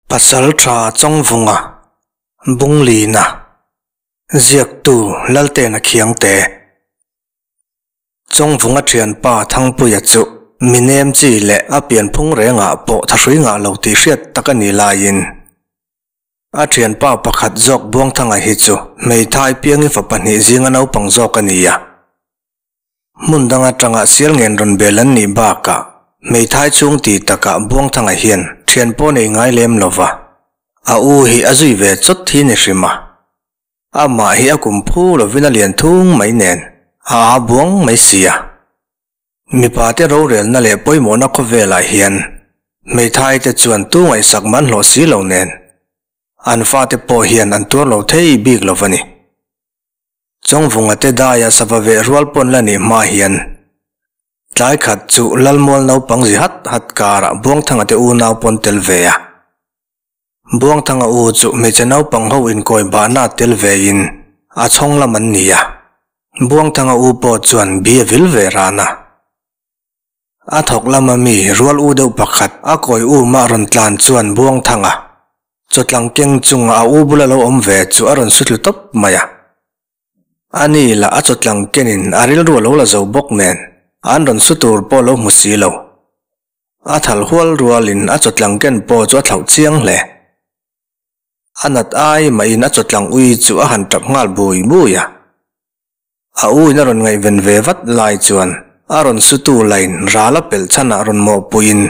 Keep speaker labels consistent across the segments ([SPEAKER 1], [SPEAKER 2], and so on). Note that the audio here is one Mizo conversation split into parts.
[SPEAKER 1] Pasalṭha Chawngvunga, Bunglina, Ziaktu Laltena Khiangte. Chawngvunga ṭhianpa Thangpuia chu mi nem chi leh a pianphung rengah pawh thahrui ngah lo tih hriat tak a nih laiin a ṭhianpa pakhat zawk Buangthanga hi chu hmeithai piangin fa pahnih zinga naupang zawk a ni a. Hmun dang atanga sial ngen rawn bel an nih bakah hmeithai chhung ti takah Buangthanga hian thian pawh nei ngai lem lo va, a u hi a zui ve chawt hi ni hrim a. Amah hi a kum phu lovin a lian thung mai nen a aa buang mai si a. Mipa te rorelna leh pawimawhna khawvelah hian hmeithai te chuan tu ngaihsak man hlawh si lo nen an fate pawh hian an tuar lo thei bik lo va ni. Chawngvunga te daia sava veh rual pawn la nih hma hian tlai khat chu Lalmual naupang zi hat hat karah Buangthanga te unau pawn tel ve a. Buangthanga u chu hmeichhe naupang ho inkawi bahna tel vein a chhawng lam an ni a. Buangthanga u pawh chuan bi a vil ve ran a. A thawk lama mi rual u deuh pakhat a kawi um a rawn tlan chuan Buangthanga chawtlang keng chunga a u bula lo awm ve chu a rawn su tlu tawp mai a. Ani lah a chawtlang kenin a rilru a lo la zo bawk nen an rawn su tur pawh lo hmu si lo. A thal hual rualin a chawtlang ken pawh chu a thlauh chiang hle. A nat ai mahin a chawtlang ui chu a han tap nghal bui bui a. A u in a rawn ngaihven ve vat lai chuan a rawn sutu lain ral a pelh chhanah rawn mawhpuiin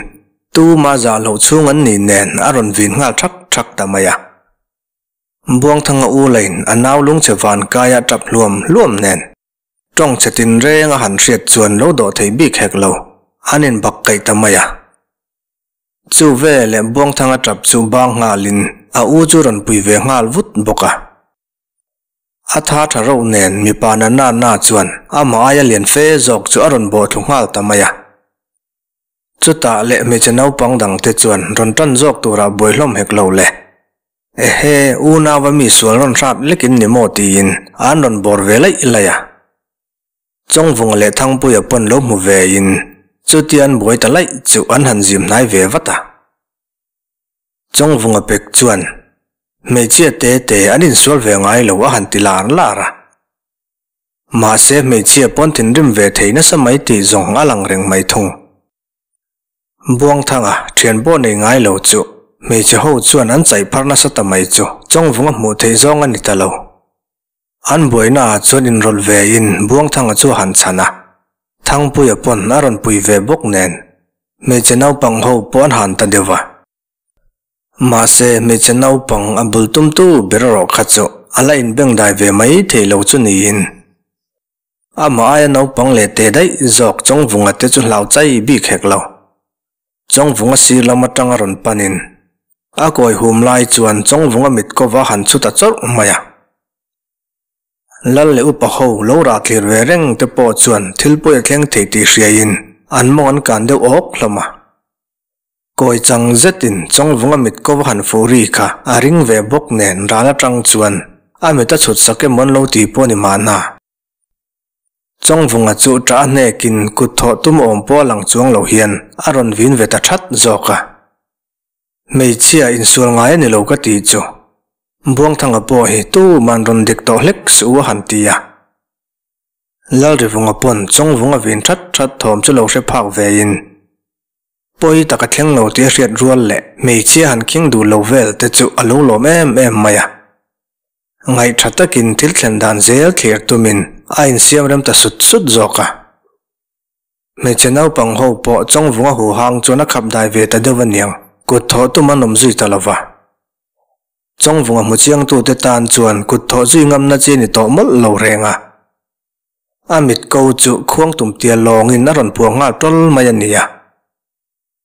[SPEAKER 1] tuma zahloh chhung an nih nen a rawn vin nghal thak thak ta mai a. Buangthanga u lain a nau lungchhe vankaia tap hluam hluam nen tawng chhe tinreng a han hriat chuan lo dawh thei bik hek lo, an inbak kaih ta mai a. Chu veleh Buangthanga tap chu bang nghalin a u chu rawn pui ve nghal vut bawk a. A tha tha reuh nen mipa na na na chuan amah aia lian fe zawk chu a rawn bawh thlu nghal ta mai a. Chutah leh hmeichhe naupang dang te chuan rawn tan zawk turah buai hlawm hek lo le. Ehe, unauva mi sual rawn hrat lekin ni maw tiin an rawn bawr ve laih laih a. Chawngvunga leh Thangpuia pawn lo hmu ve in chutia an buai ta laih chu an han zim hnai ve vat a. Chawngvunga pek chuan hmeichhia te te an insual ve ngai lo a han ti lar lar a. Mahse hmeichhia pawn thinrim ve thei nasa mai tih zawng a lang reng mai thung. Buangthanga thian pawh nei ngai lo chu hmeichhe ho chuan an chaih phar nasa ta mai chu Chawngvunga hmuh theih zawng a ni ta lo. An buaina ah chuan inrawlh ve in Buangthanga chu a han chhan a, Thangpuia pawn a rawn pui ve bawk nen hmeichhe naupang ho pawh an han ta deuh a. Mahse hmeichhe naupang a bul tumtu ber erawh kha chu a la inbengdai ve mai thei lo chu niin amah aia naupang leh teh daih zawk Chawngvunga te chu hlau chai bik hek lo. Chawngvunga sir lam atanga rawn panin a kawi hum lai chuan Chawngvunga mit kova han chhu ta chawrh mai a. Lal leh upa ho lo rah thlir ve reng te pawh chuan thil pawi a thleng thei tih hriaiin an mawng an kan deuh awk hlawm a. Kawi chang zetin Chawngvunga mit kova han fuh ri kha a ring ve bawk nen ral atang chuan a mit a chhut sak emaw an lo ti pawh ni mahna. Chawngvunga chu ṭah hnekin kut thawh tum awm pawh a lang chuang lo hian a rawn vin ve ta that zawk a. Hmeichhia insual ngai a ni lo ka tih chu Buangthanga pawh hi tuman rawn dik tawh hlek suh u a han ti a. Lalrivunga pawn Chawngvunga vin that that thawm chu lo hre phak vein pawi tak a thleng lo tih a hriat rual leh hmeichhia han khing duh lo vel te chu a lo lawm em em mai a. Ngaih tha takin thil thlen dan zel thlir tumin a insiam rem ta sut sut zawk a. Hmeichhe naupang ho pawh Chawngvunga huhang chuan a khap dai ve ta deuh aniang, kut thawh tum an awm zui ta lo va. Chawngvunga hmu chiangtute tan chuan kut thawh zui ngamna chi a ni tawh mawlh lo reng a. A mit ko chu khuang tum tial lawngin a rawn puang nghal tawl mai a nia.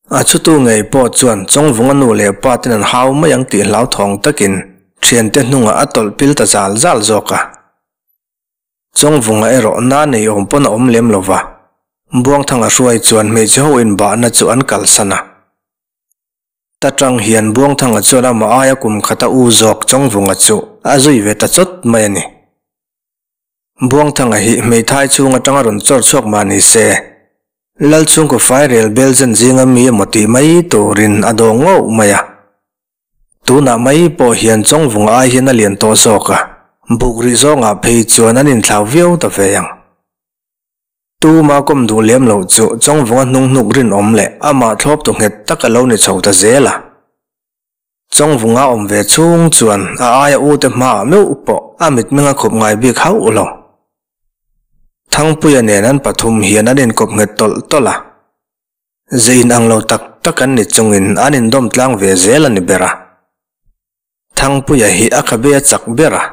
[SPEAKER 1] A chhutu ngei pawh chuan Chawngvunga nu leh pa ten an hau mai ang tih hlauthawng takin thiante hnungah a tawlh pil ta zal zal zawk a. Chawngvunga erawh na nei awm pawn a awm lem lo va, Buangthanga hruai chuan hmeichhe ho inbahna chu an kalsan a. Ta tang hian Buangthanga chuan amah aia kum khata u zawk Chawngvunga chu a zui ve ta chawt mai a ni. Buangthanga hi hmeithai chhung atanga rawn chawr chhuak mah ni se, Lal chhungkaw fairel Belzen zinga mi emaw tih mai turin a dawng ngauh mai a. Tunah mai pawh hian Chawngvunga ai hian a lian tawh zawk a, buk rih zawngah phei chuan an inthlau viau ta ve ang. Tuma kawm duh lem loh chu Chawngvunga hnung hnuk rinawm leh amah thlawp tu nghet tak a lo ni chho ta zel a. Chawngvunga awm ve chhung chuan a aia ute hmaah meuh pawh a mitmeng a khup ngai bik hauh lo. Thangpuia nen an pathum hian an inkawp nghet tawlh tawlh a. Ze inang lo tak tak an ni chungin an indawm tlang ve zel a ni ber a. Thangpuia hi a khabe a chak ber a.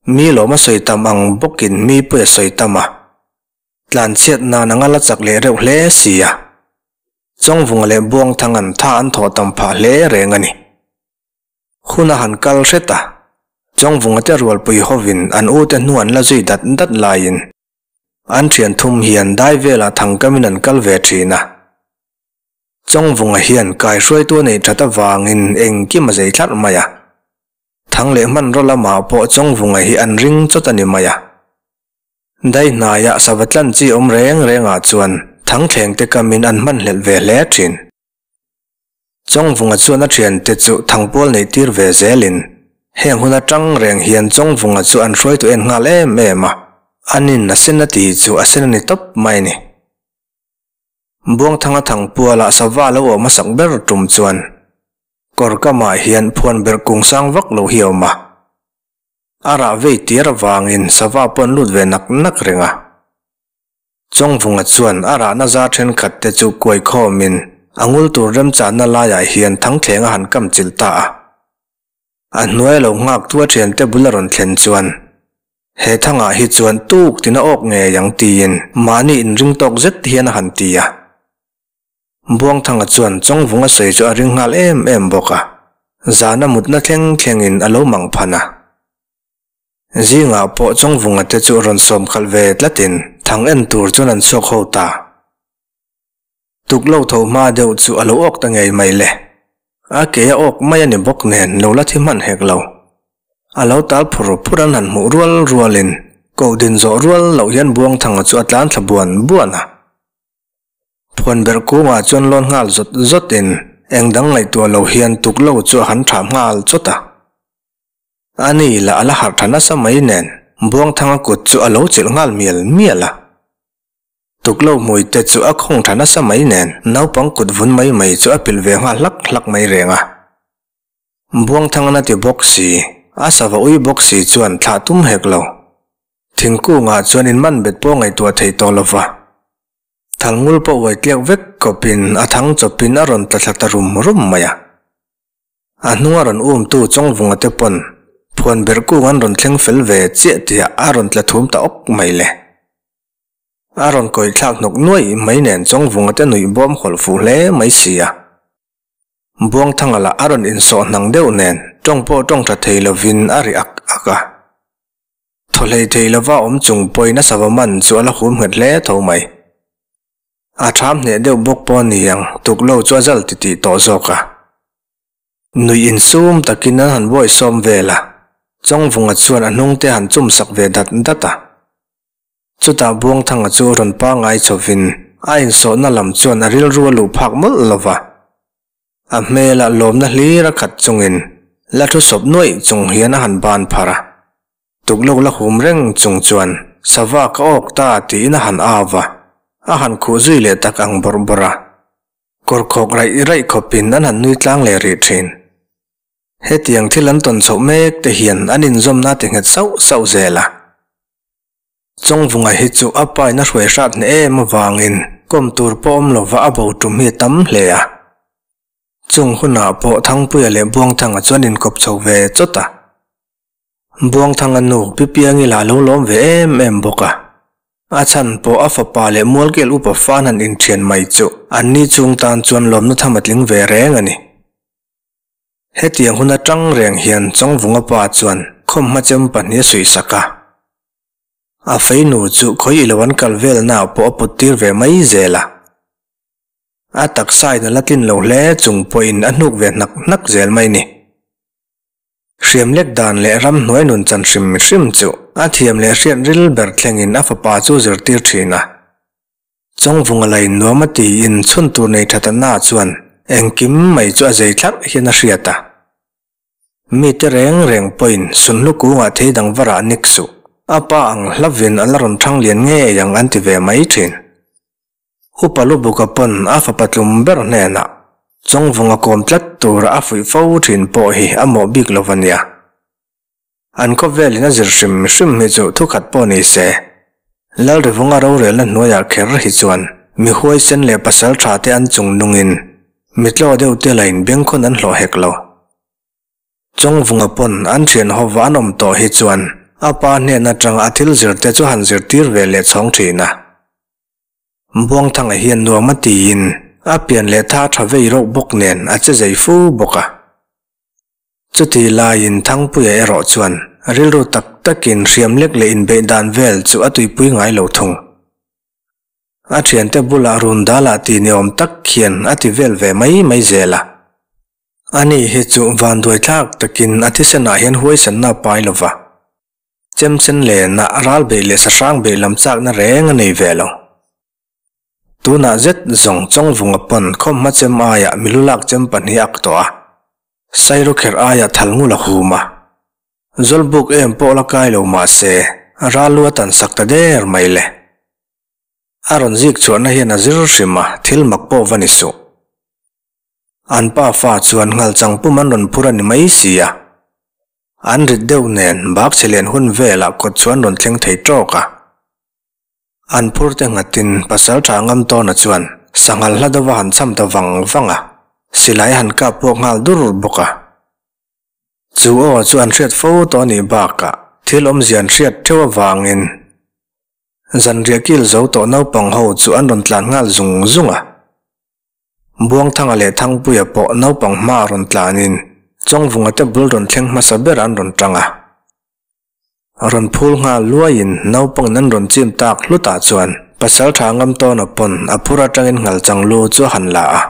[SPEAKER 1] Mi lawm a sawi tam ang bawkin mi pawh a sawi tam a, tlanchhiat nan anga la chak leh reuh hle si a. Chawngvunga leh Buangthanga'n tha an thawh tam phah hle reng a ni. Hun a han kal hret a, Chawngvunga te rualpui hovin an ute hnu an la zui dat dat laiin an thian thum hian dai velah thangkamin an kal ve thin a. Chawngvunga hian kaihruaitu a neih that avangin engkim a zei thlarh mai a. Thang leh hmanraw lamah pawh Chawngvunga hi an ring chawt a ni mai a. Dai hnaiah sava tlan chi awm reng rengah chuan Thangthleng te kamin an hmanhlelh ve hle thin. Chawngvunga chuan a thiante chu thangpual neih tir ve zelin heng hun atang reng hian Chawngvunga chu an hruaitu en nghal em em a, anin a sen a tih chu a sen a ni tawp mai a ni. Buangthanga thangpualah sava lo awm hmasak ber tum chuan Kawr kamah hian phuan ber kung sang vak lo hi a awm a. A rah vei tir avangin sava pawh an lut ve nak nak reng a. Chawngvunga chuan a rahna zar thenkhat te chu kuai khawmin a ngul tur remchanna laiah hian thangthleng a han kam chilh ta a. A hnuai lo nghak tu a thiante bul a rawn thlen chuan he thangah hi chuan tuk tina awk ngei ang tiin mahni inring tawk zet hian a han ti a. Buangthanga chuan Chawngvung a sawi chu a ring nghal em em bawk a, zana mutna thleng thlengin a lo mang phan a. Zingah pawh Chawngvunga te chu rawn sawm khalh ve tlatin thang en tur chuan an chhuak ho ta. Tuklo tho hma deuh chu a lo awk ta ngei mai le. A ke a awk mai a ni bawk nen lo la thi hman hek lo. A lo tal phur phur an han hmuh rual rualin koh din zawh rual loh hian Buangthanga chu a tlan thla buan buan a. Phuan ber kungah chuan lawn nghal zawt zawtin eng dang ngaihtuah lo hian tuklo chu a han thah nghal chawt a. Ani lah a la harh tha nasa mai nen Buangthanga kut chu a lo chilh nghal mial mial a. Tuklo hmui te chu a khawng tha nasa mai nen naupang kut vun mai mai chu a pilh ve nghal hlak hlak mai reng a. Buangthangana ti bawk si, a sava ui bawk si chuan thlah tum hek lo. Thingkungah chuan in man bet pawh ngaihtuah thei tawh lo va. Thalngul pawh uai tliak vek kawpin a thang chawpin a rawn tla thla ta rum rum mai a. A hnunga rawn umtu Chawngvunga te pawn phuan ber kung an rawn thleng fel ve chiah tihah a rawn tla thum ta awk mai le. A rawn kawih thlak hnawk nuaih mai nen Chawngvunga te nuih bawm hawlh fuh hle mai si a. Buangthanga lah a rawn insawh hnang deuh nen tawng pawh tawng tha thei lovin a ri ak ak a. Thaw hlei thei lova awm chung pawhin a sava man chu a la hum nghet hle tho mai. A tham hneh deuh bawk pawh a ni ang, tuklo chu a zal titih tawh zawk a. Nuih insum takin an han buai sawm vel a, Chawngvunga chuan a hnungte han chum sak ve dat dat a. Chutah Buangthanga chu rawn pangngai chhovin a insawhna lam chuan a rilru a luh phak mawlh lova. A hmelah lawmna hlir a khat chungin la thu sawp nuaih chung hian a han ban phar a. Tuklo la hum reng chung chuan sava ka awk ta tiin a han au va, a han khuh zui leh tak ang bawrh bawrh a. Kawr khawk raih raih khawpin an han nui tlang leh rih thin. Hetiang thil an tawn chhoh mek te hian an inzawmna ti nghet sauh sauh zel a. Chawngvunga hi chu a pain a hruai hrat hneh em avangin kawm tur pawh awm lova a bo tum hi a tam hle a. Chung hunah pawh Thangpuia leh Buangthanga chuan inkawp chho ve chawt a. Buangthanga nu Pipiangi lah lo lawm ve em em bawk a. A chhan pawh a fapa leh Mualkel upa fan han inthian mai chu anni chung tan chuan lawmna tham a tling ve reng a ni. Hetiang hun atang reng hian Chawngvunga pa chuan khawmhma chem pahnih a suih sak a. A feinu chu khawi ilo an kal velnaah pawh a put tir ve mai zel a. A taksa in a la tlin lo hle chung pawhin a hnuk ve hnak hnak zel mai ni. Hriam lek dan leh ramhnuai nun chan hrim hrim chu a thiam leh hriat ril ber thlengin a fapa chu zirtir thin a. Chawngvunga la innuam a tiin chhun tur nei tha ta na chuan engkim mai chu a zei thlarh hian a hriat a. Mite reng reng pawhin sunhlu kungah thei dang va rah nek suh, a pa ang hlavin a la rawn thang lian ngei ang an ti ve mai thin. Upa Lubuka pawn a fapa tlum ber hnenah Chawngvunga kawm tlat tura a fuih fo thin pawh hi a mawh bik lo va nia. An khawvelin a zir hrim hrim hi chu thukhat pawh ni se, Lalrivunga rorelna hnuaiah kher hi chuan mi huaisen leh pasal tha te an chung nungin mi tlaw deuh te lain bengkhawn an hlawh hek lo. Chawngvunga pawn an thian hova an awm tawh hi chuan a pa hnen atanga a thil zir te chu han zirtir ve leh chhawng thin a. Buangthanga hian nuam a tiin a pian leh tha tha vei reuh bawk nen a che zei fu bawk a. Chutih laiin Thangpuia erawh chuan rilru tak takin hriam lek leh inbeih dan vel chu a tuipui ngai lo thung. A thiante bulah run dalah ti ni awm tak hian a ti vel ve mai mai zel a. Ani hi chu vanduai thlak takin a thisenah hian huaisanna a pai lo va. Chemsen lena ral beih leh sahrang beih lam chakna reng a nei ve lo. Tunah zet zawng Chawngvunga pawn khawmhma chem aiah milu lak chem pahnih ak tawh a, Sairawkherh aiah thal ngul a hum a. Zawlbuk em pawh la kai lo mah se, ral lu a tan sak ta der mai le. A rawn zik chhuahna hian a zir hrim a, thil mak pawh va ni suh. An pa fa chuan nghalchang pum an rawn phur a ni mai si a. An rit deuh nen bak chhe len hun velah kawt chu an rawn thleng thei tawk a. An phur te nghatin pasal tha ngam tawna chuan sanghal hla deuh a han cham ta vang vang a, silai a han kap pawh nghal dur bawk a. Chu aw chu an hriat fo tawh anih bakah thil awmzia an hriat theuh avangin zanriah kil zo tawh naupang ho chu an rawn tlan nghal zung zung a. Buangthanga leh Thangpuia pawh naupang hma rawn tlanin Chawngvunga te bul rawn thleng hmasa ber an rawn tang a. Rawn phul nghal luaiin naupangin an rawn chim tak hlutah chuan pasal tha ngam tawna pawn a phur atangin nghal chang lu chu a han la a.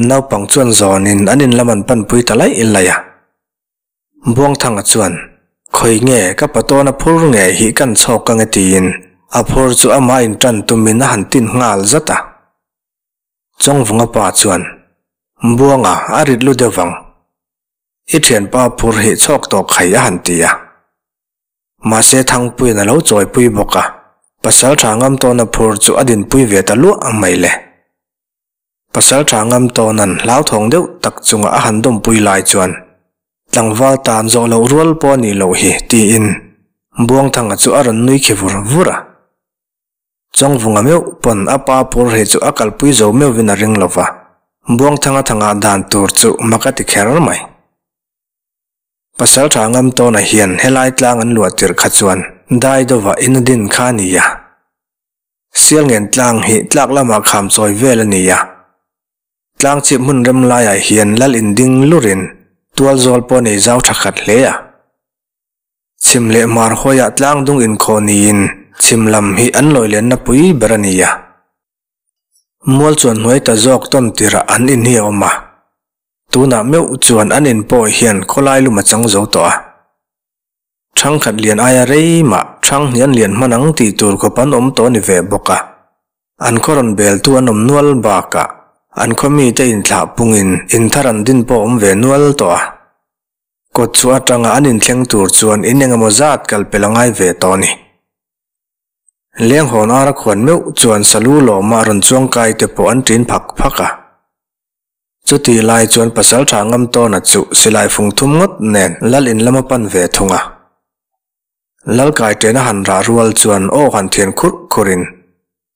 [SPEAKER 1] Naupang chuan zawnin an in lam an panpui ta laih laih a. Buangthanga chuan, Khawi nge ka pa tawna phur nge hi kan chhawk ange tiin a phur chu amah in tan tumin a han tin nghal zat a. Chawngvunga pa chuan, Buanga a rit lu deuh vang. I thianpa phur hi chhawk tawh khai a han ti a. Mahse Thangpuiin a lo chawipui bawk a, pasal tha ngam tawna phur chu a dinpui ve ta luah mai le. Pasal tha ngam tawna'n hlauthawng deuh tak chunga a han dawmpui lai chuan tlangval tan zawh loh rual pawh a nih loh hi tiin Buangthanga chu a rawn nui khi vur vur a. Chawngvunga meuh pawn a pa phur hi chu a kalpui zo meuhvin a ring lo va, Buangthanga thangah dan tur chu mak a ti kher mai. Pasaltha Ngamtawna hian helai tlang an luah tirh kha chuan dai dova in a din kha a ni a. Sialngen tlang hi tlak lamah kham chawi vel a ni a. Tlang chhip hmun rem laiah hian lal in ding lurin tual zawl pawh nei zau tha khat hle a. Chhim leh hmar hawiah tlang dung inkhawh niin chhim lam hi an lawi lenna pui ber a ni a. Mual chuan hnuai ta zawk tawn tirah an in hi a awm a. Tunah meuh chuan an in pawh hian khawlai lum a chang zo tawh a. Thangkhat lian aia rei mah thang hnian lian hman ang tih tur khawp an awm tawh a ni ve bawk a. An khaw rawn beltu an awm nual bakah an khaw mite inthlah pungin in thar an din pawh a awm ve nual tawh a. Kawt chu atanga an inthleng tur chuan in engemaw zat kal pel a ngai ve tawh a ni. Lenghawn ara khuan meuh chuan salu lawma rawn chuang kai te pawh an ṭin phak phak a. Chutih lai chuan pasalṭha Ngamtawna chu silai fung thum ngawt nen lal in lam a pan ve thung a. Lal kai ṭena han rah rual chuan aw han thian khurh khurhin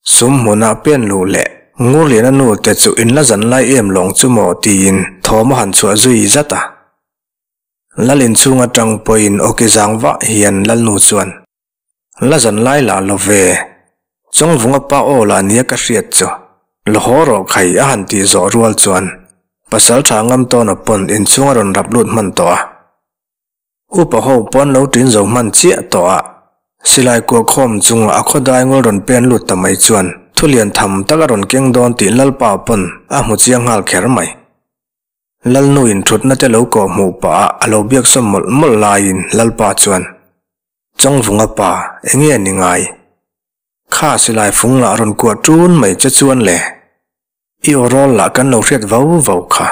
[SPEAKER 1] Sum hmunah pen luh leh Ngurliana nu te chu in la zan lai em lawng chu maw tiin thawm a han chhuah zui zat a. Lal inchhung atang pawhin awki zang vah hian Lalnu chuan, La zan lai lah lo ve, Chawngvunga pa aw lah nia ka hriat chu, la haw rawh khai a han tih zawh rual chuan Pasaltha Ngamtawna pawn inchhung a rawn rap lut hman tawh a. Upa ho pawn lo ṭin zo hman chiah tawh a, silai kuah khawm chunga a khawdai ngul rawn pen lut ta mai chuan thu lian tham tak a rawn keng dawn tih Lalpa pawn a hmu chiang nghal kher mai. Lalnu in ṭhutna te lo kawh hmuh pah a a lo biak sawm mawlh mawlh laiin Lalpa chuan, Chawngvunga pa, enge ni ngai? Kha silai fung lah rawn kuah ṭun mai che chuan le, i aw rawl lah kan lo hriat vau vau kha.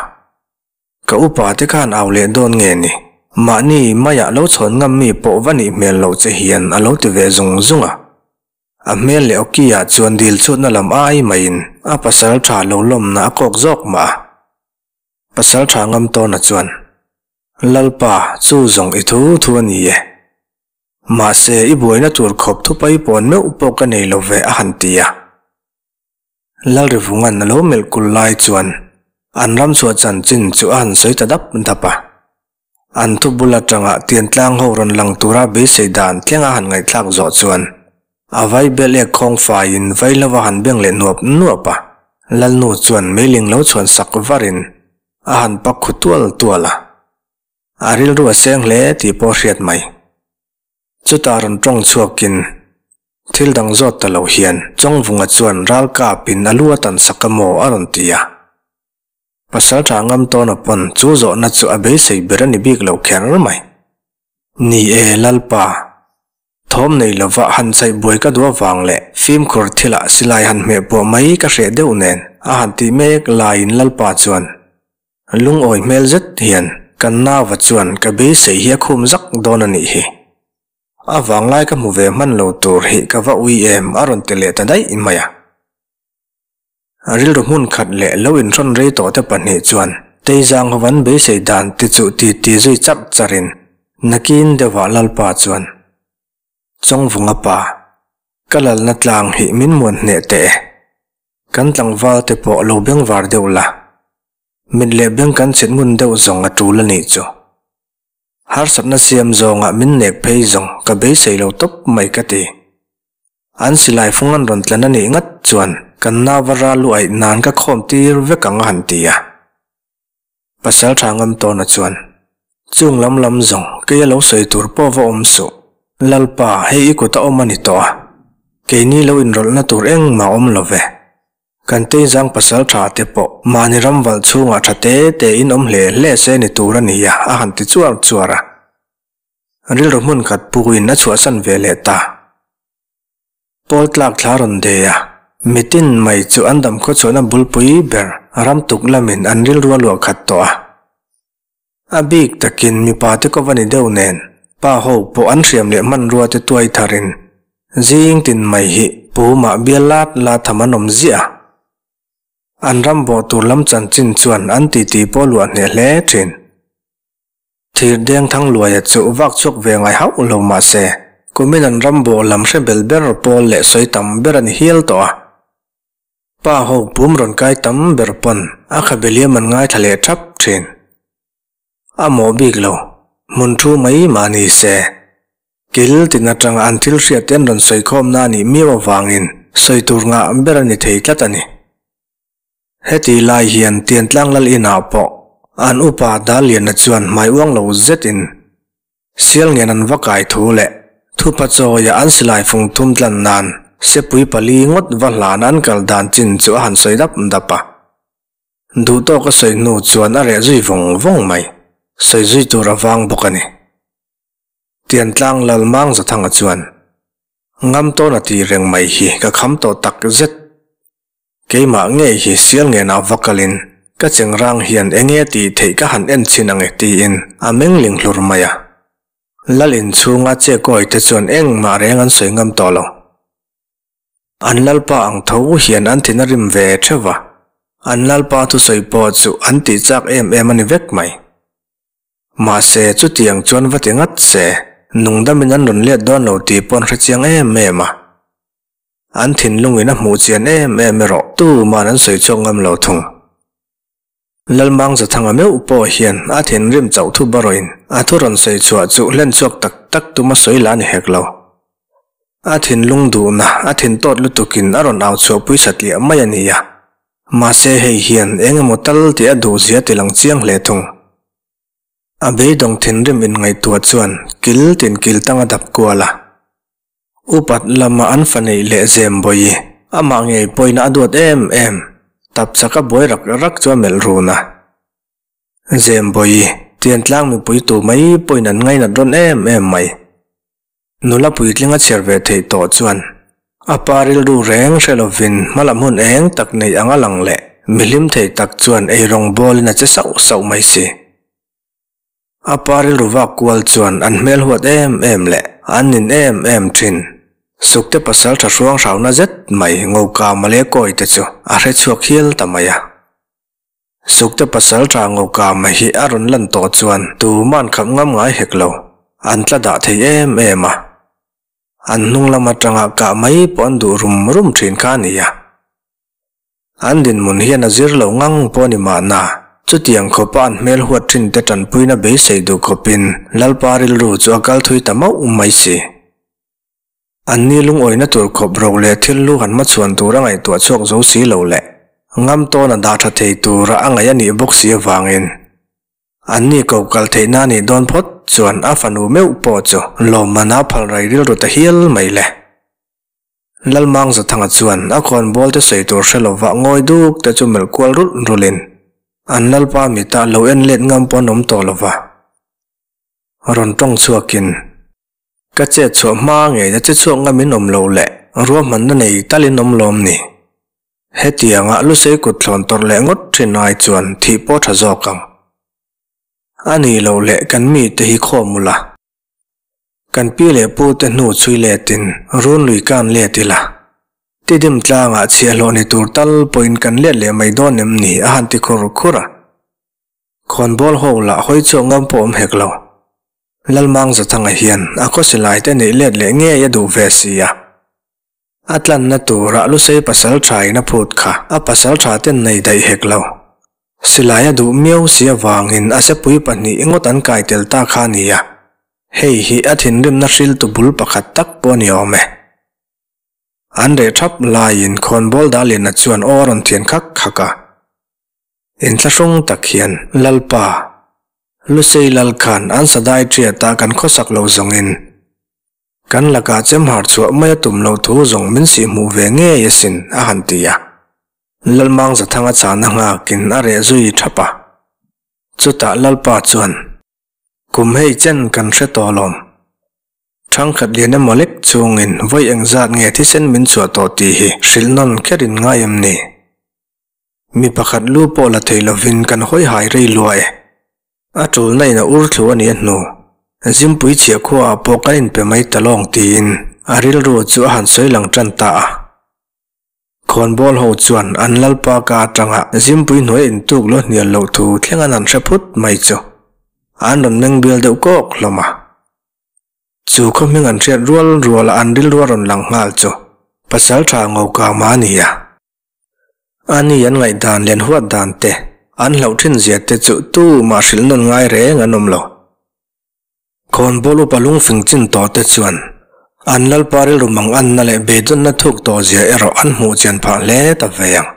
[SPEAKER 1] Ka upa te khan au leh dawn nge ni? Mahni maiah lo chhawn ngam mi pawh va nih hmel loh che hian a lo ti ve zung zung a. A hmel leh awki ah chuan dil chhutna lam ai maiin a pasal tha lo lawmna a kawk zawk mah a. Pasal tha ngam tawna chuan, Lalpa, chu zawng i thu thu a ni e. Mahse, i buaina tur khawp thupai pawn meuh pawh ka nei lo ve a han ti a. Lalrivunga'n a lo melh kul lai chuan an ram chhuah chanchin chu a han sawi ta dap dap a. An thu bul atanga Tiantlang ho rawn lang tura beisei dan thleng a han ngaihthlak zawh chuan a vai bel ek khawng faiin vai lo a han beng leh nuap nuap a. Lalnu chuan meiling lo chhuan sak varin a han pak khu tual tual a. A rilru a seng hle tih pawh a hriat mai. Chutah rawn tawng chhuakin thil dang zawt ta lo hian Chawngvunga chuan ral kapin a lu a tan sak a maw a rawn ti a. Pasal tha ngam tawna pawn chu zawhna chu a beisei ber a ni bik lo kher mai. Ni e Lalpa, thawm nei lova han chhaih buai ka duh avang leh fimkhur thilah silai han hmeh pawh mai ka hreh deuh nen a han tih mek laiin Lalpa chuan Lungawi hmel zet hian kan nauva chuan ka beisei hi a khum zak dawn a nih hi. A vanglai ka hmu ve hman lo tur hi ka va ui em a rawn ti leh ta daih mai a. Rilru hmun khat leh lo inhrawn rei tawh te pahnih chuan Teizang ho an beisei dan te chu ti ti zui charh charh in nakin deuhah Lalpa chuan Chawngvunga pa, ka lalna tlang hi min muan hneh teh e. Kan tlangval te pawh lo bengvar deuh la, mit leh beng kan chhit ngun deuh zawng a tul a nih chu. Harsatna siam zawngah min nek phei zawng ka beisei lo tawp mai ka ti. An silai fung an rawn tlan a nih ngat chuan kan nauva ral lu aih nan ka khawm tir vek ang a han ti a. Pasal tha ngam tawna chuan, Chung lam lam zawng kei a lo sawi tur pawh va awm suh. Lalpa, hei i kut a awm a ni tawh a. Keini lo inrawlhna tur engmah awm lo ve. Kan Teizang pasal tha te pawh mahni ram valh chhungah tha te te in awm hle hle se ni tur a ni a, a han ti chuar chuar a. Rilru hmun khat puin a chhuahsan ve leh ta. Pawl tlak thla rawn de a, mitin mai chu an dam khawchhuahna bulpui ber ram tuk lamin an rilru a luah khat tawh a. A bik takin mipa te kawp a ni deuh nen pa ho pawh an hriam leh hmanrua te tuai tharin zing tin mai hi pumah bial lat lat tham an awm ziah a. An ram bawh tur lam chanchin chuan an titi pawh a luah hneh hle thin. Thir deng thang luaia chu vak chhuak ve ngai hauh lo mah se, kumin an ram bawh lam hre bel ber pawl leh sawi tam ber a ni hial tawh a. Pa ho pum rawn kai tam ber pawn a khabe liam an ngaithla leh thap thin. A mawh bik lo, hmun thu mai mah ni se. Kil tin atanga an thil hriat te an rawn sawi khawmna a nih miau avangin sawi tur ngah ber a ni thei tlat a ni. Heti lai hian Tiantlang Lal inah pawh an upa Daliana chuan hmai uang lo zetin Sialngen an va kai thu leh thupa chawia an silai fung thum tlan nan sepui pali ngawt va hlan an kal dan chin chu a han sawi dap dap a. Duhtawk a sawi hnu chuan a reh zui vawng vawng mai. Sawi zui tur a vang bawk a ni. Tiantlang Lal Mangzathanga chuan, Ngam tawn a tih reng mai hi ka kham tawh tak zet. Keimah ngei hi sial ngenah va kalin ka chengrang hian enge tih theih ka han en chhin ang e tiin a meng ling hlur mai a. Lal inchhunga che kawi te chuan engmah reng an sawi ngam tawh lo. An lalpa ang tho hian an thin a rim ve theuh va, an lalpa thusawi pawh chu an tih chak em em a ni vek mai. Mahse chutiang chuan va ti ngat se, nungdamin an rawn let dawn lo tih pawh an hrechiang em em a. An thinlungin a hmuh chian em em erawh tuman an sawi chhuak ngam lo thung. Lalmang Zathanga meuh pawh hian a thinrim chauh thu barawhin a thu rawn sawi chhuah chu hlen chhuak tak tak tuma sawi la ni hek lo. A thinlung duhna a thin tawt lutukin a rawn au chhuahpui satliah mai a ni a. Mahse hei hian eng emaw tal tih a duhzia ti lang chiang hle thung. A beidawng thinrim inngaihtuah chuan kil tin kil tang a dap kual a. Upat lama an fa neih leh zem bawi, amah ngei pawhin a duat em em, tap chaka buai rak rak chu a melh run a. Zem bawi, tiantlang mipui tu mai pawhin an ngainat rawn em em mai. Nula puitling a chhiar ve theih tawh chuan a pa rilru reng hre lovin hmalam hun eng tak neih ang a lang leh mihlim thei tak chuan eirawng bawlin a che sauh sauh mai si. A pa rilru vak kual chuan an hmel huat em em leh an nin em em thin. Sukte pasal tha hruang hrauna zet mai Ngokama leh Kawite chu a hre chhuak hial ta mai a. Sukte pasal tha Ngokama hi a rawn lan tawh chuan tuman khap ngam ngai hek lo, an tla dah thei em em a. An hnung lam atanga kah mai pawh an duh rum rum thin kha a ni a. An dinhmun hian a zir lo ngang pawh a ni mahna, chutiang khawpa an hmel huat thin te tanpuina beisei duh khawpin Lalpa rilru chu a kal thui ta mauh mai si. Anni lungawina tur khawp ro leh thil lu han hmachhuan tura ngaihtuah chhuak zo si lo leh ngam tawn a dah tha thei tura a ngaih a nih bawk si avangin anni ko kal theihna a nih dawn phawt chuan a fanu meuh pawh chu lawmman a phal rai rilru ta hial mai le. Lalmang Zathanga chuan a khawnbawl te sawi tur hre lova ngawi duk te chu melh kual rulh rulhin an lalpa mitah lo en let ngam pawh an awm tawh lova rawn tawng chhuakin Ka chet chhuah hma ngei a che chhuak ngam in awm lo leh ruahmanna nei tal in awm lawm ni. Hetianga Lusei kut thlawn tawrh leh ngawt thin ai chuan thih pawh tha zawk ang. A nih loh leh kan mite hi khawm ula. Kan pi leh pu te hnu chhui letin run lui kan let ila. Tidim tlangah chhiahhlawh ni tur tal pawhin kan let leh mai dawn em ni a han ti khur khur a. Khawnbawl ho lah hawi chhuak ngam pawh awm hek lo. Lalmang Zathanga hian a khawsilai te neih let leh ngei a duh ve si a. A tlanna turah Lusei pasal tha in a phut kha a pasal tha ten nei daih hek lo. Silai a duh miau si avangin a sepui pahnih ngawt an kai tel ta kha a ni a. Hei hi a thinrimna hriltu bul pakhat tak pawh a ni awm e. An reh thap laiin khawnbawl Daliana chuan aw a rawn thian khak khak a. Inthlahrung tak hian Lalpa, Lusei Lal khan an sadai ṭiata kan khawsak lo zawngin kan lakah chemhar chhuah mai a tum loh thu zawng min sih hmuh ve ngei asin a han ti a. Lalmang Zathanga chahna nghakin a reh zui ṭhap a. Chutah Lalpa chuan, Kum hei chen kan hre tawh lawm. Thangkhat lian emaw lek chungin vawi engzat nge thisen min chhuah tawh tih hi hrilh nawn kherin ngai em ni? Mi pakhat lu pawh la thei lovin kan hawi hai rei lua e. A tulna in a ur thlu a nih a hnu. Zimpui chhiah khuaah pawh kan inpe mai ta lawng tiin a rilru chu a han sawi lang tan ta a. Khawnbawl ho chuan an lalpa ka atanga Zimpui hnuai intuk lo hnial loh thu thleng an han hre phut mai chu an rawn meng bial deuh kawk hlawm a. Chu khaw hming an hriat rual ruala an rilru a rawn lang nghal chu Pasaltha Ngokama a ni a. Ani an ngaihdan leh an huat dan te, an hlauh thin zia te chu tu mah hrilh nawn ngai reng an awm lo. Khawnbawl upa lungfing chin tawh te chuan an Lalpa rilru mang anna leh beidawnna thuk tawh zia erawh an hmuh chian phah hle ta ve ang.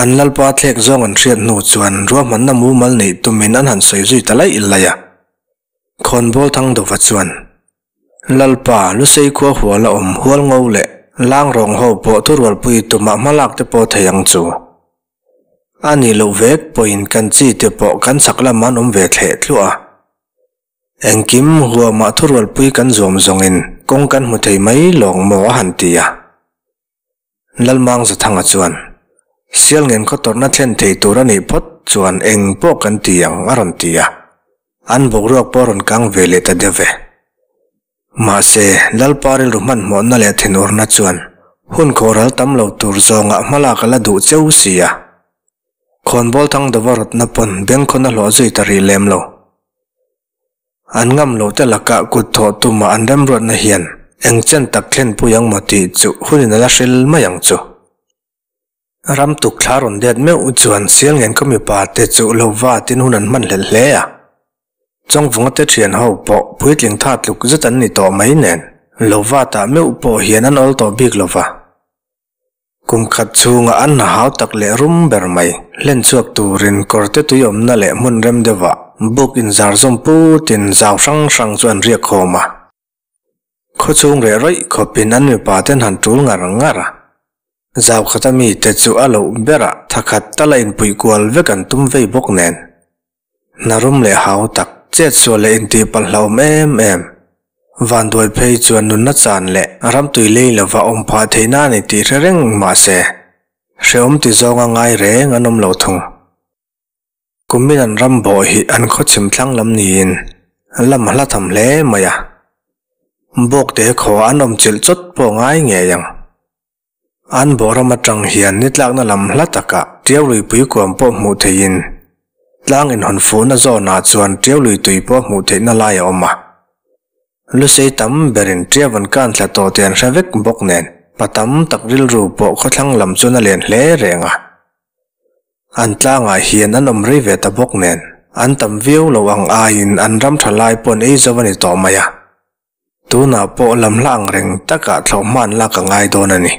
[SPEAKER 1] An Lalpa thlek zawng an hriat hnu chuan ruahmanna mumal neih tumin an han sawi zui ta laih laih a. Khawnbawl Thangdova chuan Lalpa, Lusei khua hual a awm hual ngo leh lang rawng ho pawh thurualpui tumah hma lak te pawh thei ang chu. A nih loh vek pawhin kan chi te pawh kan chak lamah an awm ve thleh thluah a. Engkim huamah thurualpui kan zuam zawngin kawng kan hmu thei mai lawng maw a han ti a. Lalmang Zathanga chuan, Sialngen khaw tawrhna thlen thei tur a nih phawt chuan eng pawh kan ti ang a rawn ti a. An boruak pawh a rawn kang ve leh ta deuh ve. Mahse, Lalpa rilru hmanhmawhna leh thinurna chuan hun khawhral tam lo tur zawngah hmalak a la duh cheu si a. Khawnbawl Thangdova rawtna pawn bengkhawn a hlawh zui ta rih lem lo. An ngam loh te lakah kut thawh tumah an remruatna hian eng chen tak thlen pui ang maw tih chu hunin a la hril mai ang chu. Ram tuk thla rawn let meuh chuan Sialngen khaw mipa te chu lo vatin hun an hman hlelh hle a. Chawngvunga te thian ho pawh puitling tha tluk zet an ni tawh mai nen lo vatah meuh pawh hian an awl tawh bik lova. Kum khat chhunga an hna hau tak leh rum ber mai hlen chhuak turin kawrte tui awmna leh hmun rem deuhah buk inzar zawm putin zau hrang hrang chu an riak khawm a. Khaw chhung reh rawih khawpin an mipa ten han tul ngar ngar a. Zau khata mite chu a loh berah tha khat tala inpuih kual vek an tum vei bawk nen. Hna rum leh hau tak, chet sual leh intih palh hlauhawm em em. Vanduai phei chuan nunna chan leh ramtui lei lova awm phah theihna a ni tih hre reng mah se, hrehawm ti zawnga ngai reng an awm lo thung. Kumin an ram bawh hi an khaw chhim thlang lam niin lam a hla tham hle mai a. Bawkte khaw an awm chilh chawt pawh ngai ngei ang. An bawh ram atang hian ni tlakna lam hla takah Tiau luipui kuam pawh hmuh theihin tlang inhawn fuhna zawnah chuan Tiau lui tui pawh hmuh theihna lai a awm a. Lusei tam berin Tiau an kan thla tawh tih an hre vek bawk nen pa tam tak rilru pawh khawthlang lam chuan a len hle reng a. An tlangah hian an awm rei ve ta bawk nen, an tam viau lo ang aiin an ram tha lai pawh an ei zo a ni tawh mai a. Tunah pawh lam hla ang reng takah thlawh hman lak a ngai dawn a ni.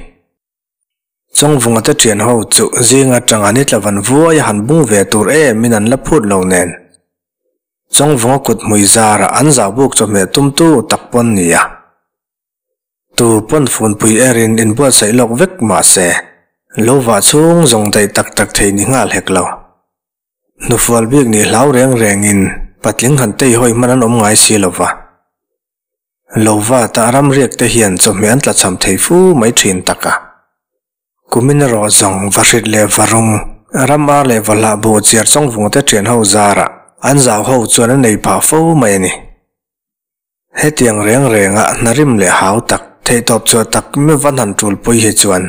[SPEAKER 1] Chawngvunga te thian ho chu zing atanga ni tla van vuai a han bung ve tur emin an la phut lo nen. Chawngvunga kut hmui zarah an zau buk chawhmeh tumtu tak pawn ni a. Tu pawn funpui erin inbuatsaih lawk vek mah se, lo vah chhung zawng daih tak tak thei ni nghal hek lo. Hnufual bik nih hlau reng rengin patling han tei hawi hman an awm ngai si lo va. Lo vata ram riak te hian chawhmeh an tlachham thei fu mai thin tak a. Kumin erawh zawng vahrit leh varum, ram ar leh vahlah buh chiar chawngvung te thian ho zarah an zau ho chuan an ei phah fo mai a ni. Hetiang reng renga hnarim leh hau tak, theihtawp chhuah tak meuh van han tulpui hi chuan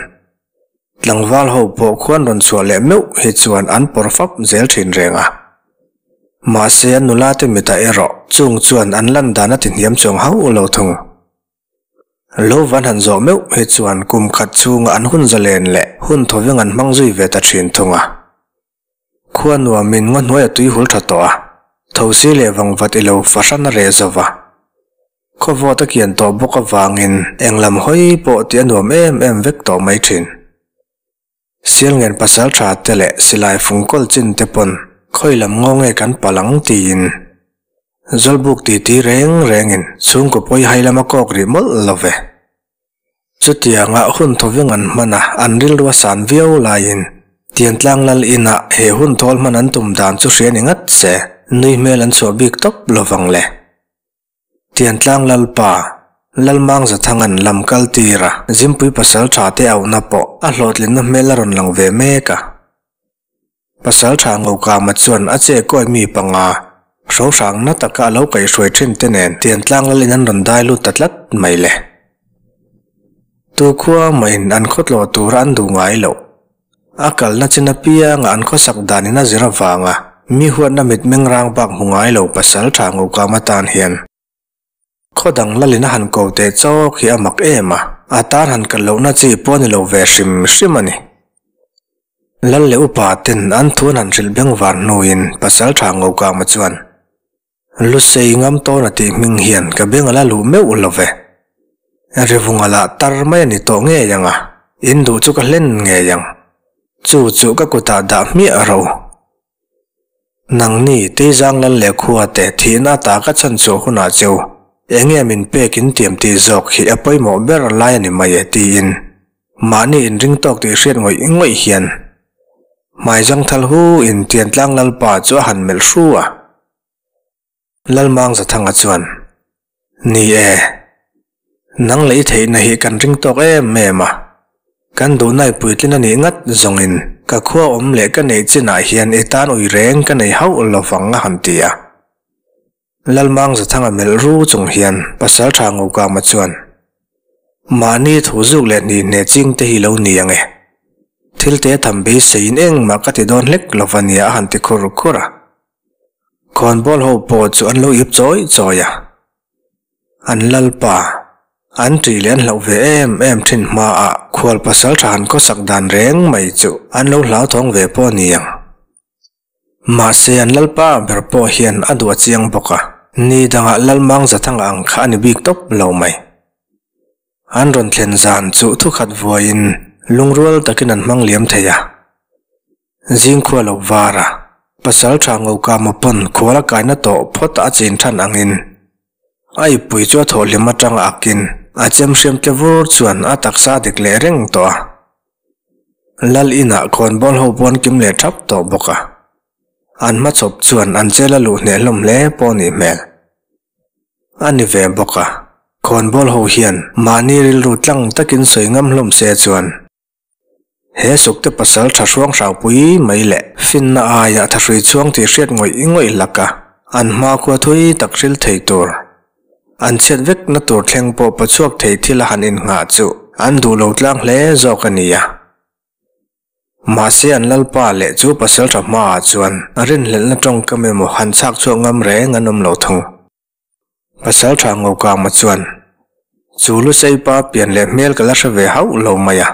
[SPEAKER 1] tlangval ho pawh khuan rawn chhuah leh meuh hi chuan an pawr fap zel thin reng a. Mahse an nula te mitah erawh chung chuan an lan dan a ti hniam chuang hauh lo thung. Lo van han zawh meuh hi chuan kum khat chhunga an hun zalen leh hun thawveng an hmang zui ve ta thin thung a. Khua nuamin ngaw hnuai a tui hul tha tawh a, thosi leh vangvat i lo fahran a reh zo va. Khawvawt a kian tawh bawk avangin eng lam hawi pawh tih a nuam em em vek tawh mai thin. Sialngen pasal tha te leh silai fung kawl chin te pawn khawi lam ngaw nge kan palh ang tiin Zawlbuk titi reng rengin chhungkaw pawi hai lama kawk rih mawlh lo ve. Chutianga hun thawveng an hman a, an rilru a san viau laiin Tiantlang lal inah he hun thawl hman an tum dan chu hria ni ngat se, nui hmel an chhuah bik tawp lovang le. Tiantlang lalpa, Lalmang Zathangan lam kal tir a, Zimpui pasal tha te auhna pawh a hlawhtlinna hmel a rawn lang ve mek a. Pasal tha Ngokama chuan a che kawi mi panga, hrohrang na taka a lo kaihhruai thin te nen Tiantlang lalin an rawn dai lut ta tlat mai le. Tu khua mahin an khawtlawh tura an duh ngai loh. A kalna chin apianga an khawsak danin a zir avanga mi huatna mitmeng rang bak hmu ngai lo Pasal tha Ngokama tan hian Khaw dang lalin a han ko teh chawk hi a mak em a, a tan han kal lohna chi pawh a ni lo ve hrim hrim a ni. Lal leh upa ten an thu an han hrilh beng var hnuin pasal tha Ngokama chuan, Lusei ngam tawn a tih hming hian ka beng a la luh meuh lo ve. Rivunga lah tar mai a ni tawh ngei ang a, in duh chu ka hlen ngei ang. Chu chu ka kutah dah hmiah ro. Nangni Teizang lal leh khua te thihna ata ka chhan chhuah hunah cheu enge min pek in tiam tih zawk hi a pawimawh ber lai a ni mai e tiin mahni inring tawk tih hriat ngawih ngawih hian hmaizang thal hu in Tiantlang Lalpa chu a han melh hru a. Lalmang Zathanga chuan, Ni e, nang leh i theihna hi kan ring tawk em em a, kan duhnai puitlin a nih ngat zawngin ka khua awm leh ka neih chinah hian i tan ui reng ka nei hauh lovang a han ti a. Lalmang Zathanga melh ru chung hian Pasaltha Ngokama chuan, Mahni thu zuk leh hni hne ching te hi lo ni ang e. Thil te tham beiseiin engmah ka ti dawn hlek lova nia a han ti khur khur a. Khawnbawl ho pawh chu an lo ip chawi chawi a, an lalpa, an ṭih leh an hlauh ve em em ṭhin hmaah khual pasal ṭha han khawsak dan reng mai chu an lo hlauthawng ve pawh a ni ang. Mahse an lalpa ber pawh hian a duh a chiang bawk a, ni dangah Lalmang Zathanga ang kha a ni bik tawp lo mai. An rawn thlen zan chu thukhat vuaiin lungrual takin an hmang liam thei a. Zingkhua lo var a, pasal tha Ngokama pawn khual a kaina tawh phawt a chin than angin a ippui chu a thawhhlim atanga akin a chem hriam tle vur chuan a taksa a dik leh reng tawh a. Lal inah khawnbawl ho pawn kim leh thap tawh bawk a, an hmachhawp chuan an chel a luh hneh hlawm hle pawh a nih hmel. A ni ve bawk a, khawnbawl ho hian mahni rilru tlang takin sawi ngam hlawm se chuan. He sukte pasalṭha hruang hraupui mai leh finna aia thahrui chhuang tih hriat ngawih ngawih laka an hmakhua thui tak hril thei tur, an chhiat vekna tur thleng pawh pawchhuak thei thil a han innghah chu an duh lo tlang hle zawk a ni a. Mahse an lalpa leh chu pasalṭha hmaah chuan rinhlelhna tawngkam emaw han chhak chhuak ngam reng an awm lo thung. Pasalṭha Ngokama chuan, Chu Luseipa pian leh hmel ka la hre ve hauh lo mai a,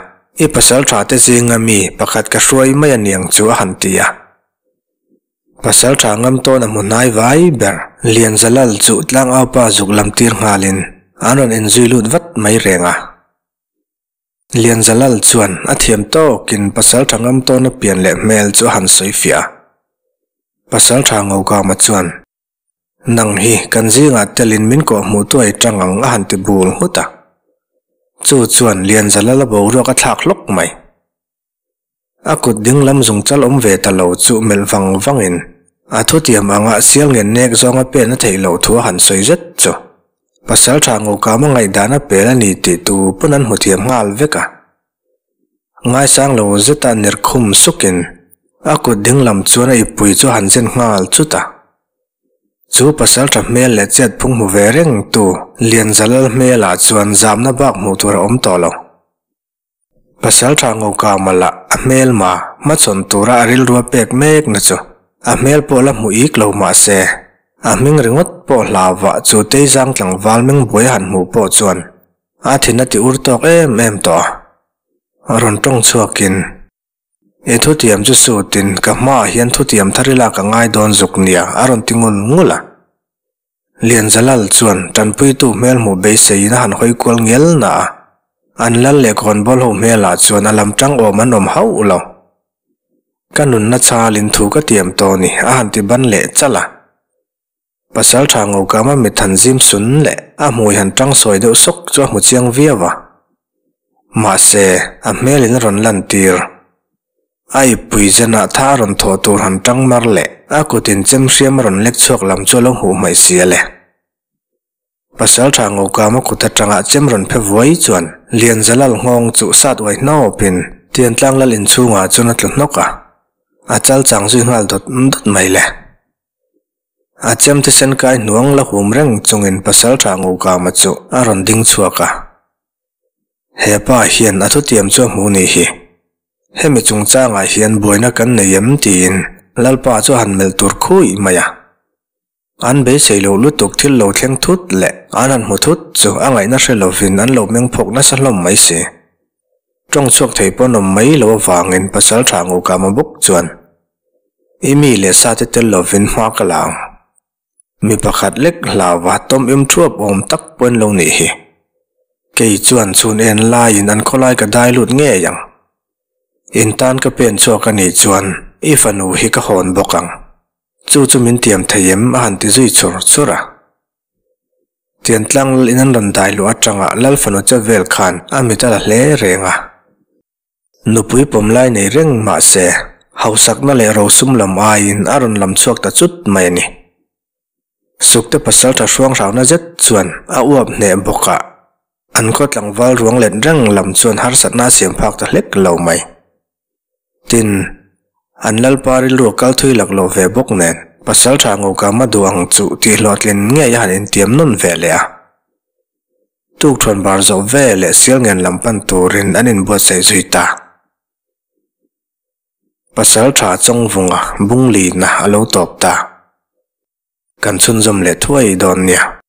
[SPEAKER 1] i pasalṭha te zinga mi pakhat ka hruai mai a niang chu a han ti a. Pasalṭha ngam tawn a hmu hnai vai ber Lianzalal chu tlangaupa zuk lam tir nghalin an rawn inzui lut vat mai reng a. Lianzalal chuan a thiam tawkin pasalṭha ngam tawna pian leh hmel chu a han sawi fiah a. Pasalṭha Ngokama chuan, Nang hi kan zingah telin min kawh hmuh tuai tang ang a han ti bul nghut a. Chu chuan Lianzalala boruak a thlak hlawk mai. A kut ding lam zung chal awm ve ta lo chu melh vang vangin a thutiam anga sial ngen nek zawnga pen a theih loh thu a han sawi zet chu Pasalṭha Ngokama ngaihdan a pel a ni tih tu pawn an hmu thiam nghal vek a. Ngaisang lo zeta ner khum sukin a kut ding lam chuan a ippui chu a han zen nghal chut a. Chu pasalṭha hmel leh chet phung hmu ve reng tu Lianzalal hmelah chuan zamna bak hmuh tur a awm tawh lo. Pasalṭha Ngokama lah a hmelma hmachhawn tura a rilrua pek mek na chu a hmel pawh la hmu ik lo mah se a hming ringawt pawh hlauhvah chu Teizang tlangval meng buai a han hmuh pawh chuan a thin a ti ur tawk em em tawh a. Rawn tawng chhuakin, I thutiam chu sutin ka hmaah hian thutiam thar ila ka ngai dawn zuk nia a rawn ti ngul ngul a. Lianzalal chuan tanpuitu hmel hmuh beiseiin a han hawi kual ngial na a, an lal leh kawnbawl ho hmelah chuan a lam tang awm an awm hauh lo. Ka nunna chalin thu ka tiam tawh ni a han ti ban leh chalh a. Pasalṭha Ngokama mit han zim sun leh a hmui han ṭang sawi deuh sawk chu a hmu chiang viau a. Mahse, a hmelin a rawn lantir. A ippui zenah tha a rawn thawh tur han ṭang mar leh a kutin chem hriam a rawn lek chhuak lam chu a lo hmuh hmaih si a le. Pasalṭha Ngokama kut aṭanga chem rawn phe vuai chuan Lianzalal nghawng chu sat uai hnawpin Tiantlang lal inchhungah chuan a tlu hnawk a, a chal chang zui nghal dawt dawt mai le. A chem thisen kai hnuang la hum reng chungin Pasalṭha Ngukama chu a rawn ding chhuak a. He pa hian a thutiam chu a hmu ni hi. Hemi chungchangah hian buaina kan nei em tiin Lalpa chu a han melh tur khui mai a. An beisei loh lutuk thil lo thleng thut leh an han hmu thut chu a ngaihna hre lovin an lo meng phawk nasa hlawm mai si. Tawng chhuak thei pawn awm mai lo avangin Pasalṭha Ngukama bawk chuan I mi leh sa te tel lovin hma ka la ang. Mi pakhat lek hlauva tawm im thuap awm tak pawh in lo nih hi. Kei chuan chhun en laiin an khawlai ka dai lut ngei ang. In tan ka pen chhuak a nih chuan i fanu hi ka hawn bawk ang. Chu chu min tiam thei em a han ti zui chur chur a. Tiantlang lal in an rawn dai luh atanga lal fanu che vel khan a mit a la hle reng a. Nupui pawm lai nei reng mah se, hausakna leh rosum lam aiin a rawn lam chhuak ta chut mai a ni. Sukte pasalṭha hruang hrauna zet chuan a uap hneh bawk a, an khaw tlangval ruang let reng lam chuan harsatna a siam phak ta hlek lo mai. Tin, an lalpa rilru a kal thui lak lo ve bawk nen, pasalṭha Ngokama duh ang chu tih hlawhtlin ngei a han intiam nawn ve leh a. Tukṭhuan bar zawh ve leh Sialngen lam pan turin an inbuatsaih zui ta. Pasalṭha Chawngvunga bunglina a lo tawp ta. Kan chhunzawm leh thuai dawn nia.